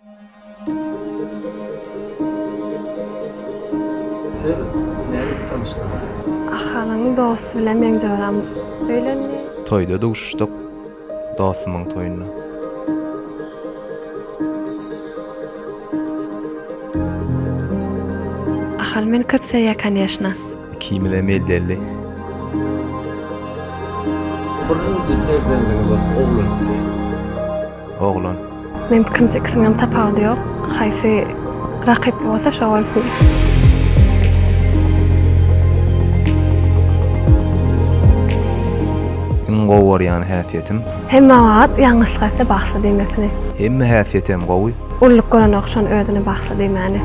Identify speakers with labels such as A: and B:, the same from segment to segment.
A: Siz nädip tanyşdyňyz?
B: Ahalyň dosty bilen meň joram öýlendi.
C: Toýda duşuşdyk, dostumyň toýunda.
B: Ahal meni köp söýýär koneşna.
C: Ikimizem elli-elli.
A: Birinji perzendiňiz oglan isleýän.
C: Oglan.
B: Meň pikirimçe ikisiniňem tapawudy ýok. Haýsy rakyp bolsa şo bolsun.
C: Iň gowy görýän häsiýetim?
B: Hemme wagt ýalňyşlyk etse bagyşla diýmesini.
C: Hemme häsiýetem gowy.
B: Ulluk görenok şony özüne bagyşla diýmäni.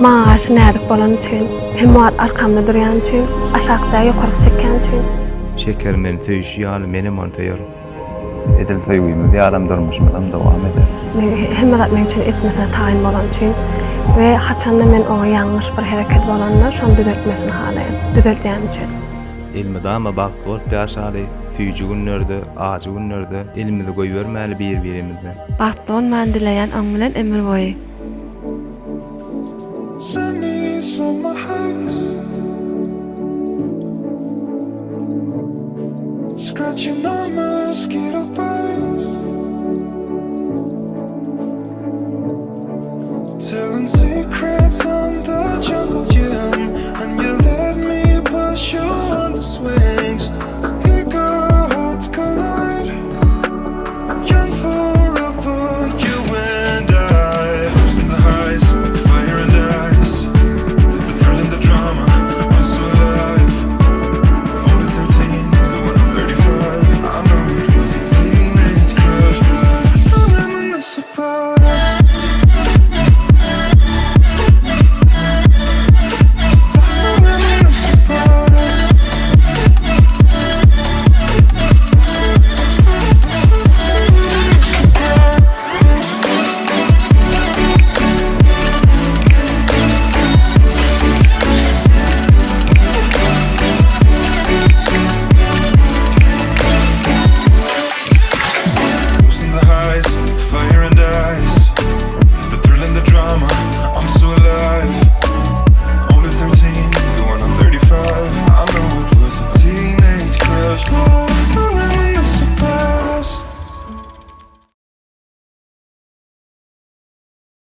B: Maňa garşy näzik bolany üçin, hemme wagt arkamda durýany üçin, aşak däl ýokaryk çekýäni üçin.
C: Şeker meni söýüşi ýaly menem ony söýerin. Edil söýgimiz ýalam durmuşymyzam dowam eder.
B: Hemme zat meň üçin etmesine taýyn bolany üçin we haçanda men oňa ýalňyş bir hereket bolanda şony düzeltmesini halaýan, düzeltýäni üçin.
C: Elmydama bagtly bolup ýaşaly, süýji günlerde, ajy günlerde elimizi goýbermäli bir-birimizden.
B: Bagtly bolmany dileýän oň bilen ömür boýy.